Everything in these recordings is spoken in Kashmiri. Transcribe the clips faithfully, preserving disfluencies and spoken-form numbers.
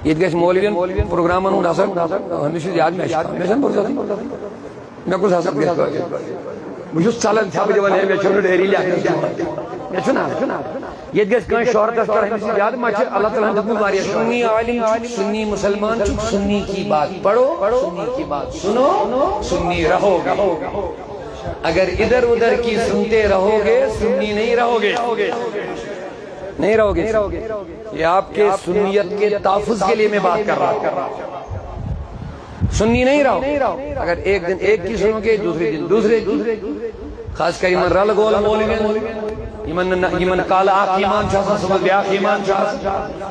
ییٚتہِ گژھِ مولوین پروگرامن ہُنٛد اثر، ہُمِس چھُ زیادٕ مےٚ چھُ، مےٚ چھَنہٕ فرصت۔ مےٚ کُس اثر گژھِ؟ بہٕ چھُس ژلان ژھٮ۪پہٕ دِوان، ہے، مےٚ چھُنہٕ ڈایری لیکھنَس دِوان۔ مےٚ چھُنہٕ اثر۔ ییٚتہِ گژھِ کانٛہہ شہرتس پٮ۪ٹھ، ہُمِس چھُ زیادٕ، مےٚ چھِ اللہ تعالیٰ ہن دیُتمُت واریاہ شہرت۔ سنی عالم چھُ، سنی مسلمان چھُ، سنی کی بات پڑھو، سنی کی بات سنو، سنی رہو گے۔ اگر ادھر ادھر کی سنتے رہو گے، سنی نہیں رہو گے۔ نہیں رہو گے۔ یہ آپ کے سنیت کے تحفظ کے لیے میں بات کر رہا ہوں۔ سنی نہیں رہو۔ اگر ایک دن ایک کی سنو گے، دوسرے دن دوسرے کی۔ خاص کر یِمن رلہٕ گول مولوین، یِمن نہٕ، یِمن کالہٕ اکھ ایمان چھُ آسان، صبحس بیٛاکھ ایمان چھُ آسان۔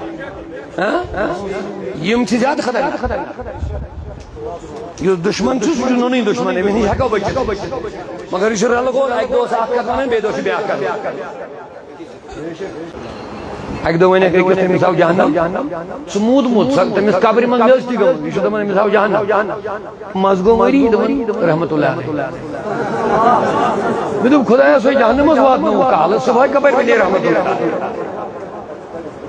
ہاں؟ یِم چھِ زیادٕ خطرناک۔ یُس دُشمن چھُ، سُہ چھُ نوٚنُے دُشمن، أمِس نِش ہٮ۪کو بٔچِتھ۔ مگر یہِ چھُ رلہٕ گول، اکہِ دۄہ اوس اکھ کتھ ونان، بیٚیہِ دۄہ چھُ بیٛاکھ کتھ۔ اکہِ دۄہ ونیکھ أکِس، تٔمِس آو جہنم، سُہ موٗدمُت، سۄ تٔمِس قبرِ منٛز میٚژ تہِ گٔمٕژ، یہِ چھُ دپان، أمِس آو جہنم۔ منٛز گوٚو ؤری دپان، رحمت اللہ علیہ۔ مےٚ دوٚپ، خدایا، سۄے جہنمس واتنووُکھ کالہٕ، صبحٲے کپٲرۍ بنے رحمت اللہ علیہ؟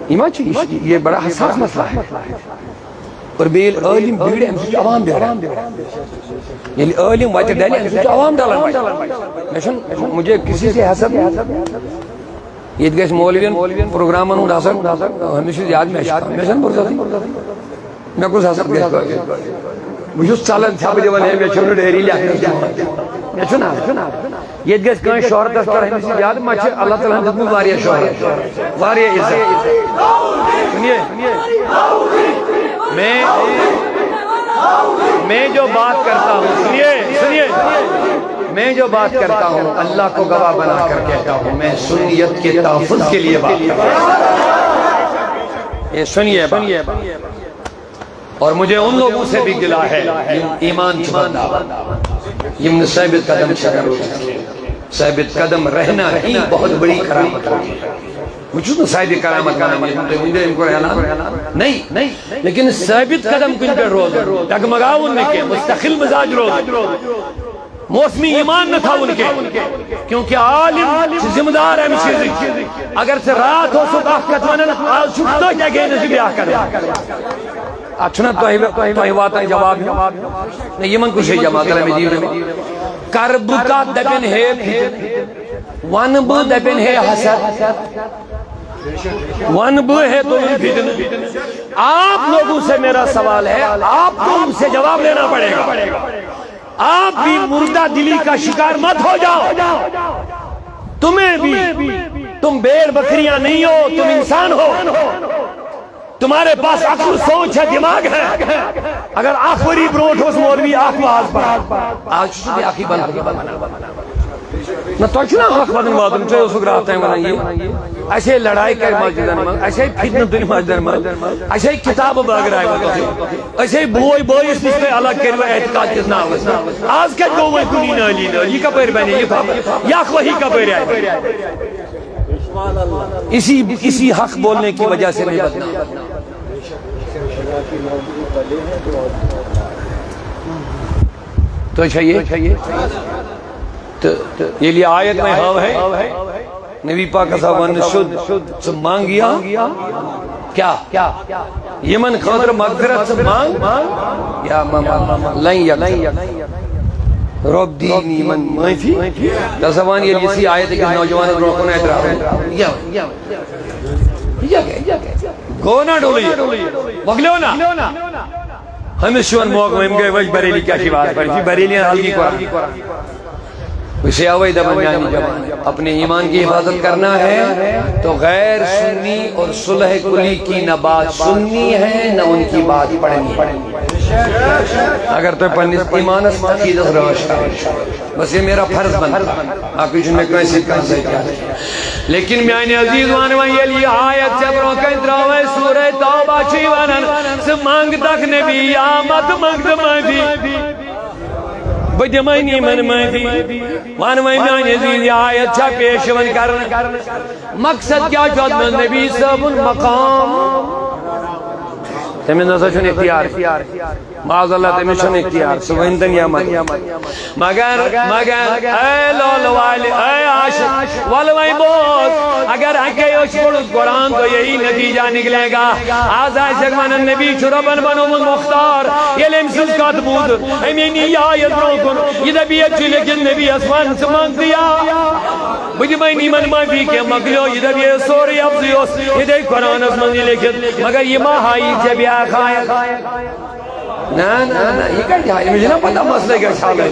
یہِ ما چھُ، یہِ چھُ، یہِ بڑا حساس مسئلہ ہے۔ اور بیٚیہِ ییٚلہِ عٲلِم بِگڑِ، اَمہِ سۭتۍ چھُ عوام بِگڑان۔ ییٚلہِ عٲلِم وَتہِ ڈَلہِ، اَمہِ سۭتۍ چھُ عوام ڈَلان وَتہِ۔ مےٚ چھُنہٕ، مجھے کسی سے حسد نہیں۔ ییٚتہِ گژھِ مولوین پروگرامن ہُنٛد اثر، ہُمِس چھُ زیادٕ، مےٚ چھُ، مےٚ چھَنہٕ فرصت۔ مےٚ کُس حسد گژھِ کٲفی؟ بہٕ چھُس ژلان ژھٮ۪پہٕ دِوان، ہے، مےٚ چھُنہٕ ڈایری لیکھنَس دِوان۔ مےٚ چھُنہٕ حسد۔ ییٚتہِ گژھِ کٲنٛسہِ شہرتس پٮ۪ٹھ، ہُمِس چھُ زیادٕ، مےٚ چھِ اللہ تعالیٰ ہن دیُتمُت واریاہ شہرت، واریاہ عزت۔ سنیے، میں، میں جو بات کرتا ہوں، سنیے، سنیے، میں جو بات کرتا ہوں، اللہ کو گواہ بنا کر کہتا ہوں، میں سنیت کے تحفظ کے لیے بات کرتا ہوں۔ یہ سنیے بات۔ اور مجھے ان لوگوں سے بھی گلہ ہے، یِم ایمان چھُ بدلاوان، یِم نہٕ ثٲبت قدم چھِ روزان۔ ثٲبت قدم رہنا ہی بہت بڑی کرامت ہوتی ہے۔ بہٕ چھُس نہٕ صاحبِ کرامت وَنان، ییٚلہِ تُہۍ ؤنِو، أمۍ کوٚر اعلان۔ نہیں، نہیں، لیکن ثٲبت قدم کُنہِ پٮ۪ٹھ روزُن، ڈگمگاوُن نہٕ کینٛہہ، مستقل مزاج روزُن۔ موسمی ایمان نہٕ تھاوُن کینٛہہ، کیونکہ عالم چھُ ذمہ دار اَمہِ چیٖزٕکۍ۔ اگر ژٕ راتھ اوسُکھ اکھ کتھ ونان، آز چھُکھ تٔتھۍ against بیٛاکھ کران۔ اتھ چھُنہ تۄہہِ، تۄہہِ واتان جواب ہیوٚن؟ نہ، یِمن کُس چھُ جمع کران؟ مےٚ دِیِو جواب۔ کرٕ بہٕ کتھ، دپن ہے فتنہٕ، ونہٕ بہٕ، دپن ہے حسد، ونہٕ بہٕ ہے تُلُن فتنہٕ۔ آپ لوگوں سے میرا سوال ہے، آپ کو مجھ سے جواب لینا پڑے گا۔ آپ بھی مردہ دلی کا شکار مت ہو جاؤ۔ تمہیں بھی، تم بھیڑ بکریاں نہیں ہو، تم انسان ہو۔ تمہارے پاس عقل، سوچ ہے، دماغ ہے۔ اگر اکھ ؤری برونٹھ اوس مولوی اکھ واز پران، آز چھُ سُہ بیٛاکھٕے بنان۔ نہ، تۄہہِ چھُنہ حق وَنُن واتُن، تۄہہِ اوسُکھ راتھ تام وَنان یہِ۔ اَسہِ ہے لڑایہِ کَرِ مسجدن منٛز، اَسہِ ہے فتنہٕ تُلہِ مسجدن منٛز، اَسہِ ہے کِتابہٕ بٲگراوٕ تۄہہِ، اَسہِ ہے بوے بٲیِس نِش تۄہہِ الگ کٔرِو اعتقاد کِس ناوَس۔ آز کَتہِ گوٚو وۄنۍ کُنی نٲلی نٲلی؟ یہِ کَپٲرۍ بَنہِ؟ یہِ پَ-، یہِ اَکھ ؤہی کَپٲرۍ آیہِ؟ اسی، اسی حق بولنے کی وجہ سے میں بدنام۔ تو چھا یہ؟ تو یہ آیت میں ہاو ہے۔ نبی پاک صاحب ون شد، ژٕ منگ یا کیا؟ یمن خاطر مغفرت ژٕ منگ یا ما-، ما-، ما-، ما-، لن یک۔ رب دین یمن معافی۔ دسا ون ییٚلہِ یِژھٕے آیت أکِس نوجوانس برونٛہہ کُن آیہِ ترٛاونہٕ۔ یا، یا۔ گوٚو نا ڈولی؟ مۄکلیو نا؟ ہمس چھُ وۄنۍ موقع، أمۍ گٔے وۄنۍ بریلی کیٛاہ چھِ وعظ پران؟ یہِ چھِ بریلی ہلکی قرآن۔ اسے اوے دپان میانہِ جوان، اپنے ایمان کی حفاظت کرنا ہے تو غیر سنی اور صلح کلی کی نہ بات سننی ہے، نہ ان کی بات پڑھنی ہے۔ اگر تۄہہِ پننِس ایمانس تہٕ عقیدس رٲچھ کرٕنۍ چھِ، بس یہ میرا فرض بنتا ہے، باقی چھُنہٕ مےٚ کٲنٛسہِ سۭتۍ کانٛہہ ذٲتی حق۔ لیکن میانہِ عزیز وان وۄنۍ ییٚلہِ یہِ آیت ژےٚ برونٛہہ کنہِ ترٛاوے، سورہ توبہ چھُے ونان، ژٕ منٛگ دکھ نبی یا مت منٛگ ژٕ معٲفی۔ بہٕ دِمے نہٕ یِمن معٲفی۔ وَن وۄنۍ میٛانہِ عزیٖز، یہِ آیت چھا پیش یِوان کرنہٕ؟ مقصد کیٛاہ چھُ اَتھ منٛز؟ نبی صٲبُن مقام۔ تٔمِس نسا چھُنہٕ اختیار۔ معاذ اللہ، تٔمِس چھُنہٕ اختیار، سُہ ؤنۍتن یا مت۔ مگر، مگر، اے لولہٕ والہِ، اے عاشق، وَلہٕ وۄنۍ بوز، اگر اَکے أچھ پوٚرُتھ قرآن تو یہی نتیجہ نکلے گا۔ آز آسٮ۪کھ وَنان نبی چھُ رۄبن بنوومُت مختار، ییٚلہِ أمۍ سٕنٛز کتھ بوٗز، أمۍ أنۍ یہِ آیت برٛونٛہہ کُن، یہِ دَپہِ ییٚتہِ چھُ لیکھِتھ نبیَس وَن ژٕ منٛگ تہٕ یا بہٕ دِمَے نہٕ یِمن معٲفی کینٛہہ، مۄکلیو، یہِ دَپہِ یہِ سورُے اَپزُے اوس، یہِ دَپہِ قرآنس منٛز یہِ لیکھِتھ، مگر یہِ ما ہایی ژےٚ بیٛاکھ آیت؟ نہ، نہ، نہ، یہِ کَتہِ ہاوِ؟ أمِس چھِنہ پتہ مسلہٕ کیٛاہ چھُ حالٕے۔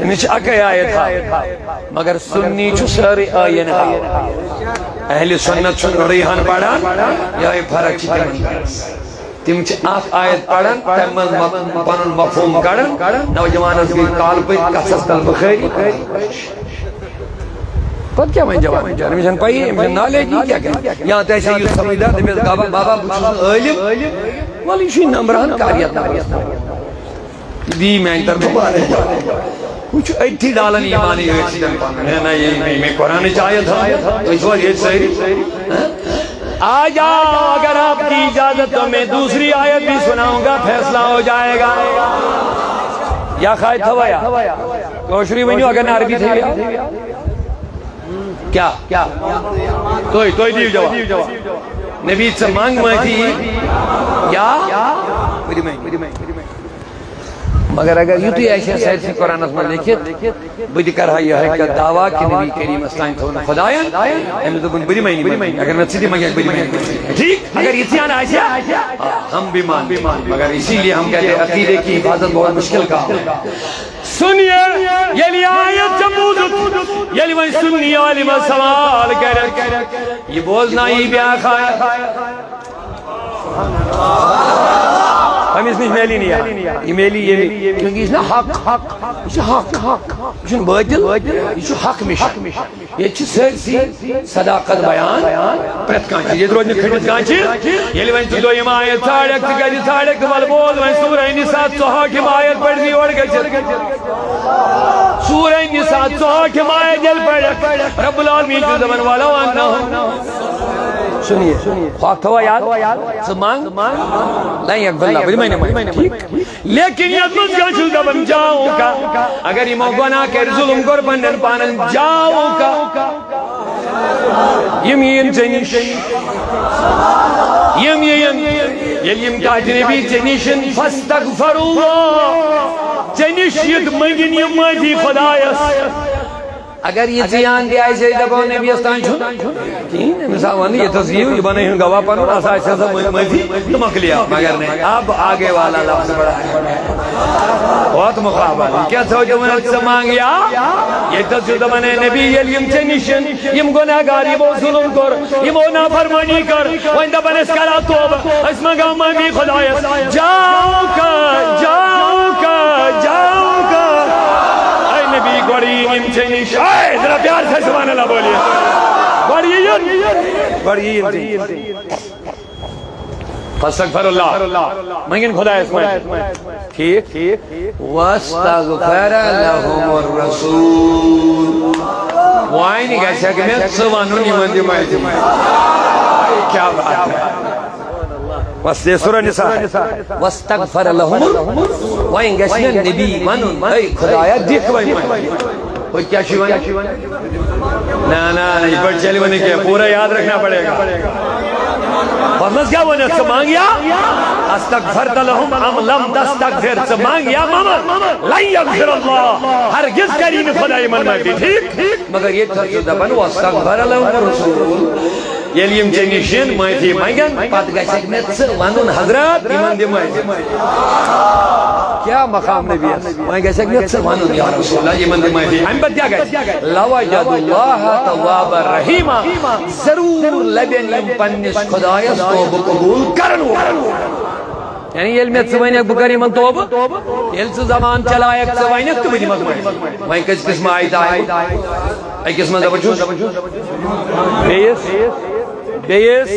أمِس چھِ اَکٕے آیت ہاوٕنۍ۔ مگر سُنی چھُ سٲرٕے ٲییٖن ہاوان۔ اہلِ سُنت چھُنہٕ رُیحان پَران، یِہوٚے فرق چھِ تِمَن منٛز۔ تِم چھِ اَکھ آیت پَران، تَمہِ منٛز مف-، پَنُن مفہوٗم کَڑان، نوجوانَس گٔے کالہٕ پٔتۍ کَتھَس تَل بُخٲری۔ پتہٕ کیٛاہ وَنہِ جوان بِچارٕ؟ أمِس چھَنہٕ پَیی، أمِس چھَنہٕ نالیج، یہِ کیٛاہ کَرِ؟ یا تہِ آسہِ ہے یُتھ سَمجھدار، دَپہِ ہے، "بابا، بابا، بہٕ چھُس نہٕ عٲلِم، وَلہٕ یہِ چھُے نمبرٕ ہَن، کَر یَتھ نمبرَس فون؟" یہِ دی میٛانہِ طرفہٕ پانَے۔ ہُہ چھُ أتھی ڈالان ایٖمانٕے أتھۍ سۭتۍ پَنُن۔ ہے نہ، یہِ، یہِ مےٚ قرآنٕچ آیت ہٲو، تُہۍ چھِوا ییٚتہِ سٲری؟ ہہ؟ آ جاؤ، اگر آپ کی اجازت تو میں دوسری آیت بھی سناؤں گا، فیصلہ ہو جائے گا۔ یا خواہد تھوا یا؟ کٲشرُے ؤنِو، اگر نہٕ عربی تھٲیِو۔ کیا؟ تُہۍ، تُہۍ دِیِو جواب۔ نبی، ژٕ منٛگ معٲفی۔ یا؟ مگر اگر یُتُے آسہِ ہا سٲرسٕے قرآنَس منٛز لیکھِتھ، بہٕ تہِ کَرٕ ہا یِہوٚے کَتھ دعویٰ کہِ نبی کریٖمَس تام تھوٚو نہٕ خۄدایَن۔ أمِس دوٚپُن، "بہٕ دِمَے نہٕ معٲفی۔ اگر مےٚ ژٕ تہِ منٛگَکھ، بہٕ دِمَے نہٕ معٲفی۔" ٹھیٖک؟ اگر یِتھۍ ہن آسہِ ہا، ہم بھی مان، مگر اسی لیے ہم کہتے ہیں، عقیدے کی حفاظت بہت مشکل کام ہے۔ سنیے، ییٚلہِ آیت ژےٚ بوٗزُتھ، ییٚلہِ وۄنۍ سُنی عالمس سوال کرکھ، یہِ بوزناوی بیٛاکھ آیت۔ أمِس نِش میلی نہٕ یاد۔ یہِ میلی ییٚمہِ، کیونکہ یہِ چھُنہ حق، یہِ چھُ حق، یہِ چھُنہٕ باطل، یہِ چھُ حق مِشن۔ ییٚتہِ چھِ سٲرسٕے صداقت بیان پرٛٮ۪تھ کانٛہہ چیٖز۔ ییٚتہِ روزِ نہٕ کھٔٹِتھ کانٛہہ چیٖز۔ ییٚلہِ وۄنۍ ژٕ دوٚیِم آیت ژھانٛڈکھ، ژٕ کَتہِ ژھانٛڈکھ، تہٕ وَلہٕ بوز وۄنۍ سورہ نساء ژُہٲٹھِم آیت پٔرۍزِ یورٕ گٔژھِتھ۔ سورہ نساء ژُہٲٹھِم آیت ییٚلہِ پٔرِکھ، رب العالمین چھُ دَپان، "ولو انہم۔" سُنیے، ہۄکھ تھاوا یاد؟ ژٕ منٛگ، لن یقبل اللہ، بہٕ دِمَے نہٕ وۄنۍ۔ ٹھیٖک؟ لیکن یتھ منٛز کیٛاہ چھُس دپان، جاؤں کا، اگر یِمو گۄناہ کرِ، ظلم کوٚر پننٮ۪ن پانن، جاؤں کا، یِم یِن ژےٚ نِش، یِم یِن، ییٚلہِ یِم تاج نبی ژےٚ نِش یِن، فاستغفر اللہ، ژےٚ نِش یِتھ منٛگِن یِم معٲفی خۄدایس۔ اگر یہِ ژیان تہِ آسہِ ہے، دَپو نبیَس تام چھُنہٕ کِہیٖنۍ، أمِس آو وَننہٕ، ییٚتہِ حظ یِیِو، یہِ بَنٲیِن گواہ پَنُن، اَسا آسہِ ہسا مٲ-، معٲفی تہٕ مۄکلیو۔ مگر نہیں، اب آگے والا لفظ بڑا ہے۔ بہت مقابلہ۔ یہِ کیٛاہ ژھٲنٛجِو وۄنۍ ژٕ منٛگ یا؟ ییٚتہِ حظ چھُ دَپان، اے نبی، ییٚلہِ یِم ژےٚ نِش یِن، یِم گۄناہ گار، یِمو ظُلُم کوٚر، یِمو نافرمٲنی کٔر، وۄنۍ دَپان، أسۍ کَرو توبہٕ، أسۍ منٛگو معٲفی خۄدایَس۔ جاؤں کا، جاؤں کا، جاؤں کا۔ اے نبی، گۄڈٕ یِن یِم ژےٚ نِش۔ اے، ذرا پیار سے سبحان اللہ بولیے۔ گۄڈٕ یِن۔ گۄڈٕ یِن۔ فاستغفر اللہ۔ منٛگِن خۄدایَس معٲفی۔ ٹھیٖک؟ واستغفر لهم الرسول۔ وۄنۍ گژھٮ۪کھ مےٚ ژٕ وَنُن یِمَن تہِ معٲفی۔ کیا بات ہے۔ بس، یہ سورہ نساء ہے۔ واستغفر لهم۔ وۄنۍ گژھِ مےٚ نبی وَنُن، اے خۄدایا، دِکھ وۄنۍ معٲفی۔ ہُتہِ کیٛاہ چھُ وَنان؟ نہ، نہ، یہِ پٲٹھۍ چلہِ وۄنۍ نہٕ کینٛہہ، پوٗرٕ یاد رکھنا پڑے گا۔ پتہٕ منٛز کیٛاہ وَنٮ۪کھ ژٕ، منٛگ یا؟ استغفرت لهم ام لم تستغفر، ژٕ منٛگ یا مہ منٛگ، لن یغفر اللہ، ہرگز کری نہٕ خۄداے یِمن معٲفی، ٹھیٖک؟ مگر ییٚتہِ تھٲو ژٕ دَپان، واستغفر لهم الرسول۔ ییٚلہِ یِم ژےٚ نِش یِن، معٲفی منٛگن، پتہٕ گژھٮ۪کھ مےٚ ژٕ وَنُن، حضرات، یِمن دِ معٲفی۔ کیٛاہ مقام نبیَس؟ وۄنۍ گژھٮ۪کھ مےٚ ژٕ وَنُن، یا رسول اللہ، یِمن دِ معٲفی۔ اَمہِ پتہٕ کیٛاہ گژھِ؟ لوجدوا اللہ توابا رحیما۔ ضروٗر لَبن یِم پننِس خۄدایَس توبہٕ قبوٗل کرن وول۔ یعنی ییٚلہِ مےٚ ژٕ وَنَکھ، بہٕ کَرٕ یِمَن توبہٕ، ییٚلہِ ژٕ زبان چلایَکھ، ژٕ وَنَکھ تہٕ بہٕ دِمَکھ معٲفی۔ وۄنۍ کٔژ قٕسمہٕ آیہِ تۄہہِ؟ أکِس منٛز دَپان چھُس، بیٚیِس، بیٚیِس،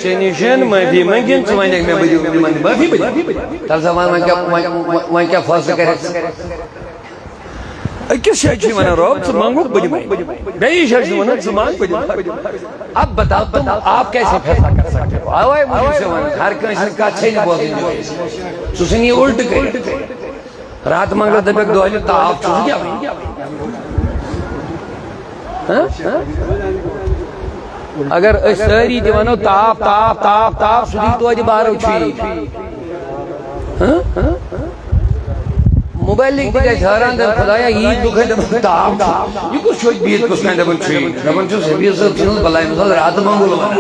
ژےٚ نِش یِن معٲفی منٛگِن، ژٕ وَنَکھ مےٚ، بہٕ دِمہٕ یِمَن معٲفی، بہٕ دِمہٕ۔ تَلہٕ سا وَن، وۄنۍ کیٛاہ، وۄنۍ، وۄنۍ کیٛاہ فٲصلہٕ کَرَکھ ژٕ؟ أکِس جایہِ چھِ وَنان، "رۄب، ژٕ منٛگُکھ، بہٕ دِمَے۔" بیٚیِس جایہِ چھِ وَنان، "ژٕ منٛگ، بہٕ دِمَے۔" اب بتاؤ، تم آپ کیسے فیصلہ کر سکتے ہو؟ اوے مجھے سے ون، ہر کٲنٛسہِ ہٕنٛز کتھ چھے نہٕ بوزٕنۍ۔ ژٕ ژھٕن یہِ اُلٹہٕ کٔرِتھ۔ راتہٕ منٛگلس دپکھ دۄہلہِ تاپھ چھُ، سُہ کیٛاہ وَنہِ؟ ہاں؟ اگر أسۍ سٲری تہِ ونو، "تاپھ، تاپھ، تاپھ، تاپھ"، سُہ دی توتہِ بارو چھُ یی۔ ہاں؟ مبلغ تہِ گژھِ حٲران، دَپہِ، "خۄدایا، ییٖتۍ لُکھ ہے دَپان تاپھ چھُ۔ یہِ کُس چھُ اَتہِ بِہِتھ کُس کانٛہہ دَپان چھُے؟" دَپان چھُس، "حبیب صٲب چھُنہٕ حظ بَلاے مثال راتہٕ منٛگُل وَنان۔"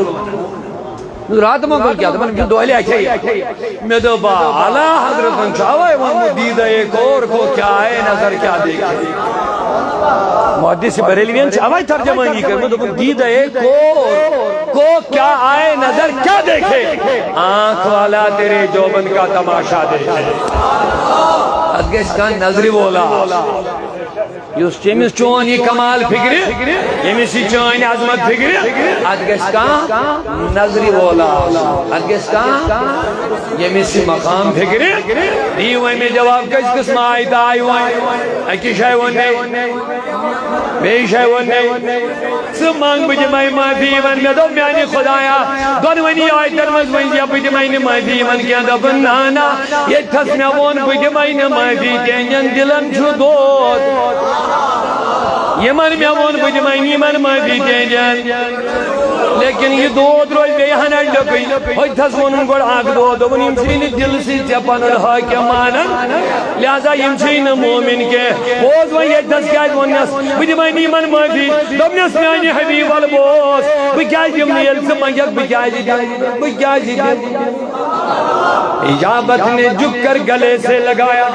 نہٕ راتہٕ منٛگُل کیٛاہ؟ دَپان چھُ دۄہلہِ اَتھے۔ مےٚ دوٚپ، آ، اعلیٰ حضرتن چھُ اَوَے ووٚنمُت، "دیدہ ایک اور کو کیا آئے نظر کیا دیکھے۔" محدث بریلوین چھِ اَوَے ترجمٲنی کٔرمٕژ، دوٚپُن، "دیدہ ایک اور کو کیا آئے نظر کیا دیکھے، آنکھ والا تیرے جوبن کا تماشا دیکھے۔" اتھ گژھِ کانٛہہ نظرِ وول آسُن۔ یُس چیٚمِس چون یہِ کمال فکرِ، ییٚمِس یہِ چٲنۍ عظمت فکرِ، اتھ گژھِ کانٛہہ نظرِ وول آسُن۔ اتھ گژھِ کانٛہہ ییٚمِس یہِ مقام فکرِ۔ دِیِو وۄنۍ مےٚ جواب، کٔژِ قٕسمہٕ آیہِ تہٕ آیہِ وۄنۍ؟ اَکہِ جایہِ ووٚن مےٚ، بیٚیہِ جایہِ ووٚن مےٚ، ژٕ منٛگ، بہٕ دِمَے معٲفی۔ وۄنۍ مےٚ دوٚپ، میٛانہِ خۄدایا، دۄنوٕنی آیتن منٛز ؤنۍ زِ بہٕ دِمَے نہٕ معٲفی۔ یِمن کیٛاہ دوٚپُن؟ نہ، نہ، ییٚتہِ تھَس مےٚ ووٚن، بہٕ دِمَے نہٕ معٲفی، تِہِنٛدٮ۪ن دِلَن چھُ دود۔ یِمن مےٚ ووٚن، بہٕ دِمَے نہٕ یِمن معٲفی، تِہِنٛدٮ۪ن۔ لیکن یہِ دود روزِ بیٚیہِ ہنا لٔکٕے۔ ہوٚتہِ تھَس ووٚنُن گۄڈٕ اکھ دود، دوٚپُن، یِم چھِ نہٕ دِلہٕ سۭتۍ ژےٚ پنُن حٲکِم مانان، لہذا یِم چھِ نہٕ مومن کینٛہہ۔ بوز وۄنۍ ییٚتہِ تھَس کیٛازِ ووٚننَس، بہٕ دِمَے نہٕ یِمن معٲفی۔ دوٚپنَس، میٛانہِ حبیب ول بوز، بہٕ کیٛازِ دِمہٕ نہٕ ییٚلہِ ژٕ منٛگَکھ، بہٕ کیٛازِ دِمہٕ؟ بہٕ کیٛازِ دِمہٕ؟ اجابت نے جھک کر گلے سے لگایا،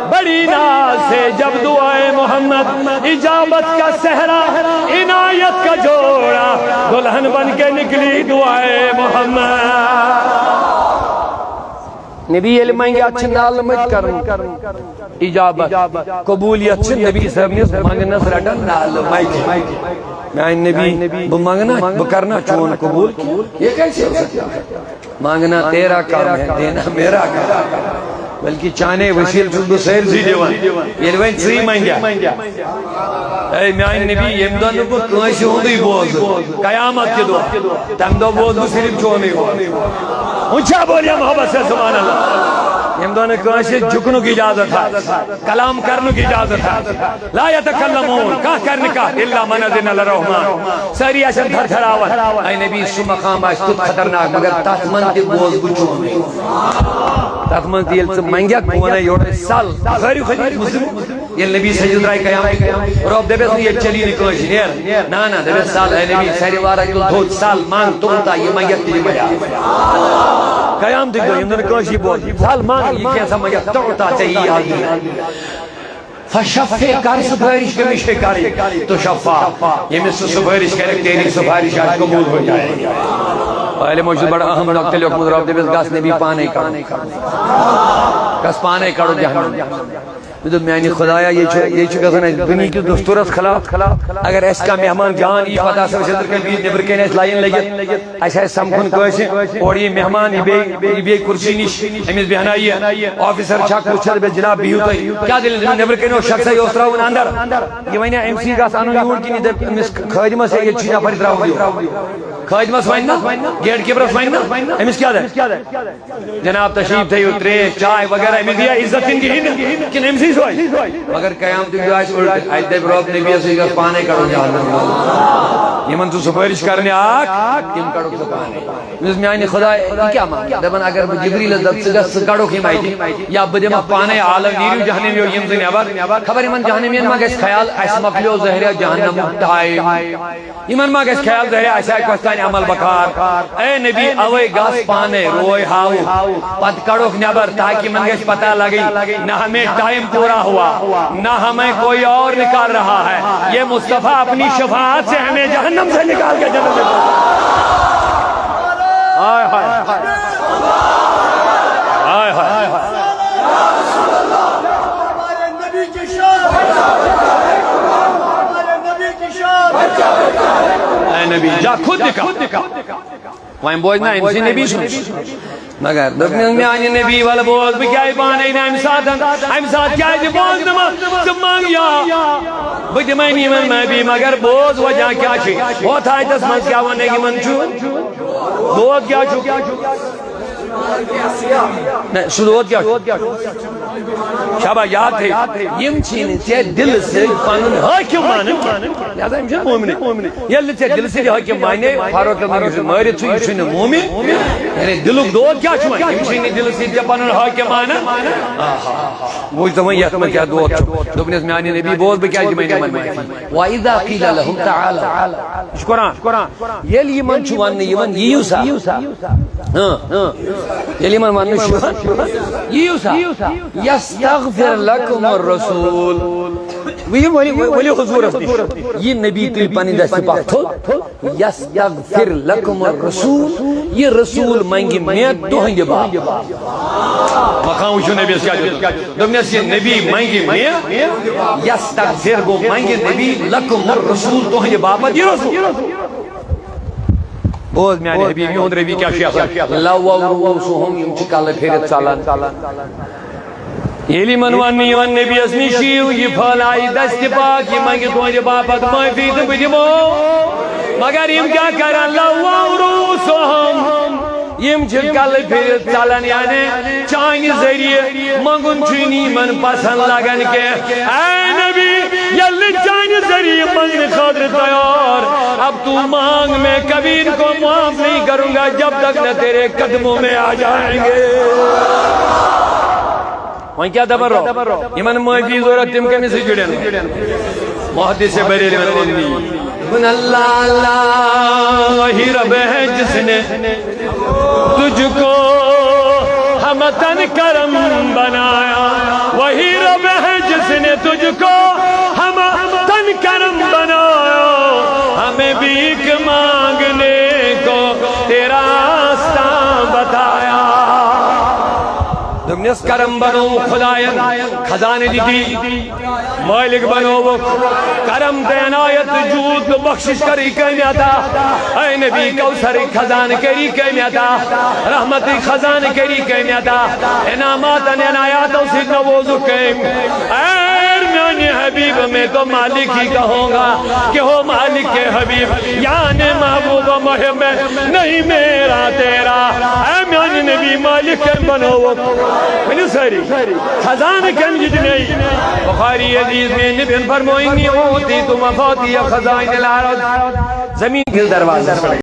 بڑی ناز سے جب دعائے محمد، اجابت کا صحرا، عنایت کا جوڑا، دلہن بن کے نکلی دعائے محمد۔ نبی ییٚلہِ منٛگہِ، اَتھ چھِ نالہٕ مٔتۍ کران اجابت۔ قبولیت چھِ نبی صٲبنِس منٛگنَس رٹان نالہٕ مٔتۍ۔ میٛانہِ نبی، بہٕ منٛگنا، بہٕ کرنا چون قبول؟ یہ کیسے ہو سکتا ہے؟ مانگنا تیرا کام ہے، دینا میرا کام۔ بلکہ چانے وسیل چھُس بہٕ سٲرسٕے دِوان۔ ییٚلہِ وۄنۍ ژٕے منٛگیا۔ اے میٛانہِ نبی، ییٚمہِ دۄہ نہٕ بہٕ کٲنٛسہِ ہُنٛدُے بوزٕ، قیامت کہِ دۄہ، تَمہِ دۄہ بوزٕ بہٕ صرف چونُے یوت۔ وۄنۍ چھا بولیا محبت سے سبحان اللہ؟ ییٚمہِ دۄہ نہٕ کٲنٛسہِ جُکنُک اجازت آسہِ، کلام کرنُک اجازت آسہِ۔ لا یتکلمون، کانٛہہ کرِ نہٕ کتھ، الا من اذن للرحمان، سٲری آسن تھرتھراوان۔ اے نبی، سُہ مقام آسہِ تیُتھ خطرناک، مگر تتھ منٛز تہِ بوز بہٕ چون۔ تتھ منٛز تہِ ییٚلہِ ژٕ منٛگکھ، بہٕ ونَے یورے سل۔ بخاری حدیث، مسلم۔ ییٚلہِ نبی سجدٕ درٛاے قیام، رۄب دپٮ۪س نہٕ ییٚتہِ چلی نہٕ کٲنٛسہِ، نیر۔ نہ، نہ، دپٮ۪س سل، اے نبی، سارے وارا کیُتھ تھوٚد سل، منٛگ تہٕ کوٗتاہ یہِ منٛگکھ تہِ دِمے۔ قیام تہِ گوٚو، یِم نہٕ کٲنٛسہِ بوز۔ سل منٛگ، یہِ کینٛژھا منٛگکھ تہٕ کوٗتاہ ژےٚ یی یاد۔ فشفع، کر سفارش، کٔمِس چھے کرٕنۍ؟ تشفع، ییٚمِس ژٕ سفارش کرکھ، تیری سفارش آج قبول ہو جائے گی۔ عالمو چھُ بڑٕ اہم نۄقطہٕ لیوٚکھمُت، رۄب دٔپِس، گژھ نبی پانے کڑو۔ گژھ پانے کڑو جہنم۔ مےٚ دوٚپ، میانہِ خدایا، یہِ چھُ، یہِ چھُ گژھان اَسہِ دُنہِکِس دستوٗرس خلاف۔ اگر اَسہِ کانٛہہ مہمان جان یی، پتہٕ آسو أسۍ أنٛدرٕ کَنہِ بِہِتھ، نیٚبرٕ کَنہِ آسہِ لاین لٔگِتھ، اَسہِ آسہِ سَمکھُن کٲنٛسہِ، اورٕ یی مہمان، یہِ بیٚیہِ، یہِ بیٚیہِ کُرسی نِش، أمِس بیٚہنایہِ یہِ آفیسر چھا، کُس چھا، دَپٮ۪س، "جناب، بِہِو تُہۍ۔" کیٛاہ دٔلیٖل؟ نیٚبرٕ کَنہِ اوس شخصا، یہِ اوس ترٛاوُن اَندر۔ یہِ وَنہِ أمۍ سٕے، گژھ اَنُن یوٗرۍ کِنہٕ یہِ دَپہِ أمِس خٲدِمَس، "ہے، ییٚتہِ چھُ نفر ترٛاوُن یور۔" خٲدِمَس وَنہِ نا، گیٹ کیٖپرَس وَنہِ نا، أمِس کیٛاہ دَپہِ؟ جناب، تشریف تھٲیِو، ترٛیش، چاے وغیرہ، أمِس دِیا عزت کِنہٕ کِہیٖنۍ نہٕ؟ کِنہٕ أمسٕے سۄے؟ مگر قیامتُک دۄہ آسہِ اُلٹہٕ۔ اَتہِ دَپہِ رۄب نبیَس، "یہِ گژھ پانَے کَڑُن جہنم منٛز۔ یِمَن ژٕ سُفٲرِش کَرنہِ آکھ، تِم کَڑُکھ ژٕ پانَے۔" مےٚ دوٚپُس، "میٛانہِ خۄداے، یہِ کیٛاہ مانہِ؟" دَپان، "اگر بہٕ جبریٖلَس دَپہٕ، ژٕ گژھ، ژٕ کَڑُکھ یِم اَتہِ، یا بہٕ دِمَکھ پانَے آلو، نیٖرِو جہنم یو، یِم زٕ نٮ۪بر، خبر یِمَن جہنمیَن ما گژھِ خیال، اَسہِ مۄکلیو ظٲہرہ جہنمُک ٹایم۔" یِمن ما گژھِ خیال ظٲہرِ، اَسہِ آسہِ کۄس تانۍ عمل بکار۔ اے نبی، اوے گژھ پانے روے ہاوُکھ، پتہٕ کڑُکھ نٮ۪بر، تاکہ یِمن گژھِ پتہ لگٕنۍ، نہ ہمیں ٹائم پورا ہوا، نہ ہمیں کوئی اور نکال رہا ہے، یہ مصطفیٰ اپنی شفاعت سے ہمیں جہنم سے نکال کے جنت میں پہنچا۔ ہائے ہائے۔ ہائے ہائے۔ ہمارے نبی کی شان۔ ہمارے نبی کی شان۔ اے نبی، جا خود دکھا۔ وۄنۍ بوز نہ أمۍ سٕے نبی سُنٛد۔ مگر دوٚپنَس، میٛانہِ نبی، وَلہٕ بوز، بہٕ کیٛازِ پانَے نہٕ اَمہِ ساتہٕ؟ اَمہِ ساتہٕ کیٛازِ بوزنہٕ بہٕ؟ ژٕ منٛگ یا بہٕ دِمَے نہٕ یِمَن معٲفی، مگر بوز وجہ کیٛاہ چھُ؟ ہُتھ آیتَس منٛز کیٛاہ وَنَے یِمَن چھُ؟ دود کیٛاہ چھُ؟ نہ، سُہ دود کیٛاہ چھُ؟ شاباش، یاد تھٲیِو۔ یِم چھِی نہٕ ژےٚ دِلہٕ سۭتۍ پَنُن حٲکِم مانان۔ لہذا یِم چھِنہٕ مومنٕے۔ ییٚلہِ نہٕ ژےٚ دِلہٕ سۭتۍ حٲکِم مانے، فاروق اعظم یُس مٲرِتھ چھُ، یہِ چھُنہٕ مومن۔ یعنی دِلُک دود کیٛاہ چھُ وۄنۍ؟ یِم چھِی نہٕ دِلہٕ سۭتۍ ژےٚ پَنُن حٲکِم مانان۔ آہا۔ وۄنۍ چھُ دَپان، یَتھ منٛز کیٛاہ دود چھُ؟ دوٚپنَس، میٛانہِ نبی، بوز، بہٕ کیٛازِ دِمَے نہٕ یِمَن معٲفی؟ وَإِذَا قِيلَ لَهُمْ تَعَالَوْا۔ یہِ چھُ قرآن۔ ییٚلہِ یِمَن چھُ وَننہٕ یِوان، یِیِو سا۔ ہاں۔ ییٚلہِ یِمَن وَننہٕ چھُ یِوان، یِیِو سا۔ يَسْتَغْفِرْ لَكُمُ الرَّسُولُ۔ ؤلِو، ؤلِو، ؤلِو حضوٗرَس نِش۔ یہِ نبی تُلہِ پَنٕنۍ دَستہِ پَتھ تھوٚد۔ يَسْتَغْفِرْ لَكُمُ الرَّسُولُ۔ یہِ رسول منٛگہِ مےٚ تُہٕنٛدِ باپتھ۔ مقام وٕچھِو نبیَس کیٛاہ دیُت۔ دوٚپنَس، یہِ نبی منٛگہِ مےٚ، یَستَغْفِر گوٚو منٛگہِ نبی، لَكُمُ الرَّسُولُ، تُہٕنٛدِ باپتھ یہِ رسول۔ بوز میٛانہِ حبیٖب، یِہُنٛد ربی کیٛاہ چھُ یَژھان؟ لَوَّوْا رُءُوسَهُمْ، یِم چھِ کَلہٕ پھِرِتھ ژَلان۔ ییٚلہِ یِمَن وَننہٕ یِوان، نبیَس نِش یِیِو، یہِ پھٲلایہِ دَستہِ پاک، یہِ منٛگہِ تُہٕنٛدِ باپتھ معٲفی تہٕ بہٕ دِمو۔ مگر یِم کیٛاہ کَران؟ لَوَّوْا رُءُوسَهُمْ۔ یِم چھِ کَلہٕ پھِرِتھ ژَلان، یعنی چانہِ ذٔریعہٕ منٛگُن چھُنہٕ یِمَن پَسنٛد لَگان کینٛہہ۔ اے نبی، ییٚلہِ نہٕ چانہِ ذٔریعہٕ منٛگنہٕ خٲطرٕ تیار، اب تو مانگ، میں کبھی ان کو معاف نہیں کروں گا جب تک نہ تیرے قدموں میں آ جائیں گے۔ وۄنۍ کیٛاہ دَپَن رۄب؟ یِمَن معٲفی ضوٚرَتھ، تِم کٔمِس سۭتۍ جُڑن؟ محدث بریلوی وَنان۔ دوٚپُن، اللہ، اللہ وہی رب ہے جس نے تجھ کو ہم تن کرم بنایا، وہی رب ہے جس نے تجھ کو ہم تن کرم بنایا، ہمیں بھیک مانگنے کو تیرا راستہ بتایا۔ دوٚپنَس، کرم بنوو خدایَن، خزانہٕ دِتی۔ مٲلِک بنووُکھ۔ کرم تہٕ عنایت تہٕ جوٗد تہٕ بخشش کٔرٕے کٔمۍ عطا؟ اے نبی، کوثرٕکۍ خزانہٕ کٔری کٔمۍ عطا؟ رحمتٕکۍ خزانہٕ کٔری کٔمۍ عطا؟ انعاماتن عنایاتو سۭتۍ نووزُکھ کٔمۍ؟ اے میانہِ حبیب، میں تو مالک ہی کہوں گا کہ ہو مالک کے حبیب، یعنی محبوب و محب میں نہیں میرا تیرا۔ اے میانہِ نبی، مالک کٔمۍ بنووُکھ؟ ؤنِو سٲری۔ خزانہٕ کٔمۍ دِتۍ مےٚ؟ بخاری عزیز، میٲنۍ نبیَن فرموو، انی اوتیت مفاتیح خزائن الارض۔ زمین ہٕنٛدِس دروازس پٮ۪ٹھ۔